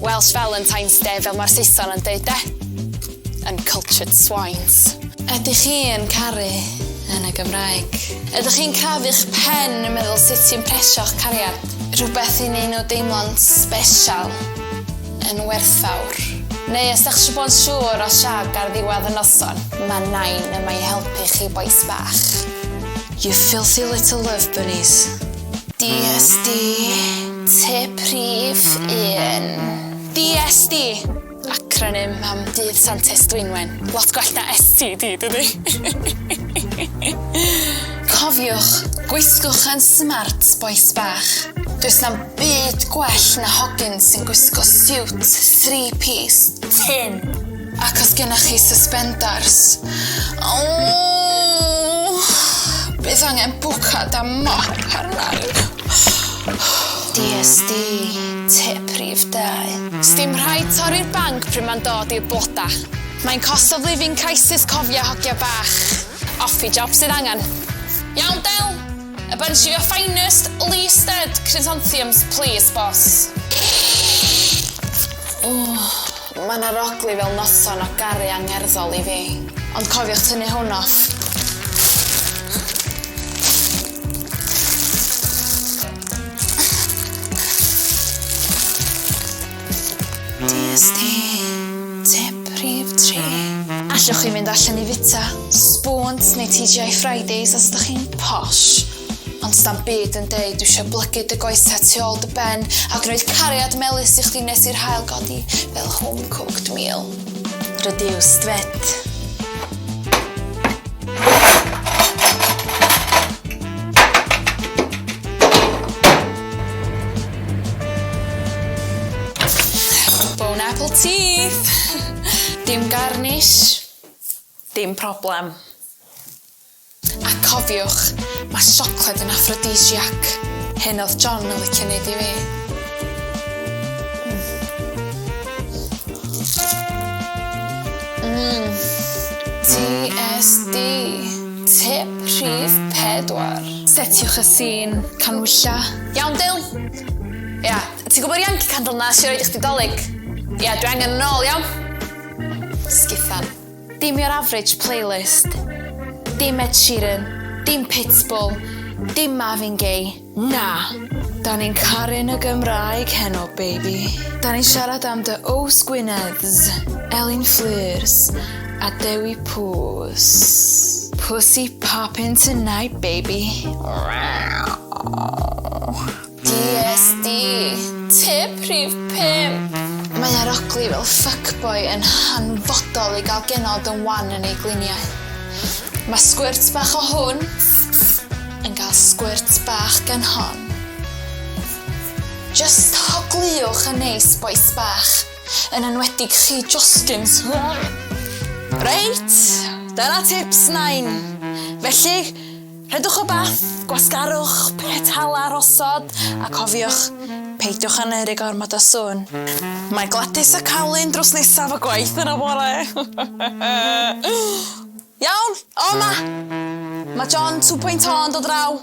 Welsh Valentine's Day fel mae'r Saeson yn deud de. Uncultured swines. Ydych chi yn caru yn y Gymraeg? Ydych chi'n crafu'ch pen yn meddwl sut i impresio'ch cariad? Rhywbeth i wneud nhw deimlo'n sbesial, yn werthfawr? Neu os dach chi eisiau bod yn siŵr o shag ar ddiwedd y noson, mae Nain yma i helpu chi bois bach. You filthy little love bunnies. DSD, tip rhif un. DSD! Acronym am Dydd Santes Dwynwen. Lot gwell na STD, dydi? Cofiwch, gwisgwch yn smart, bois bach. Does na'm byd gwell na hogyn sy'n gwisgo siwt three-piece tynn. Ac os gennych chi suspendars, oh, bydd angen bwcad a mop arna i. DSD, tip rhif 2. Sdim rhaid torri'r banc pryd mae'n dod i'r bloda. Mae'n cost of living crisis cofia hogia bach. Offi job sydd angen. Iawn Del? A bunch of your finest least dead chrysanthemums please boss. Oh. Mae'n arogli fel noson o garu angerddol i fi. Ond cofiwch tynnu hwn off. DSD, tip rhif 3. Allwch chi fynd allan i fita, Spoons neu TGI Fridays os ydych chi'n posh. Ond sda'm byd yn deud dwi isio blygu dy goesa tu ôl dy ben a gwneud cariad melys i chdi nes i'r haul godi fel home cooked meal. Reduced fed. Bone apple teeth! Dim garnish, dim problem. A cofiwch, mae siocled yn aphrodisiac. Hyn oedd John yn licio neud i fi. Mm. TSD. Tip rhif 4. Setiwch y sîn, canwylla. Iawn, Dyl? Ia, ti'n gwybod Yankee Candle na sy'n rhaid i chdi dolyg? Ia, dwi angen yn ôl, iawn? Sguthan. Dim your average playlist. Dim Ed Sheeran. Dim Pitbull. Dim Marvin Gaye. Na! Da ni'n caru'n y Gymraeg heno, baby. Da ni'n siarad am dy Ows Gwynedds, Elin Fflurs, a Dewi Pws. Pussy poppin' tonight, baby. DSD, tip rhif 5. Mae arogli fel fuckboy yn hanfodol i gael genod yn wan yn ei gliniau. Mae sgwrt bach o hwn yn cael sgwrt bach gan hon. Just hogliwch yn neis, bois bach. Yn enwedig chi Joskins. Reit, dyna tips nain. Felly, Rhedwch o bath, gwasgarwch petalau rhosod, a cofiwch, peidiwch â neru gormod o sŵn. Mae Gladys a Colin drws nesaf y gwaith yn y bore. Iawn, o ma! Mae John 2.0 yn dod draw.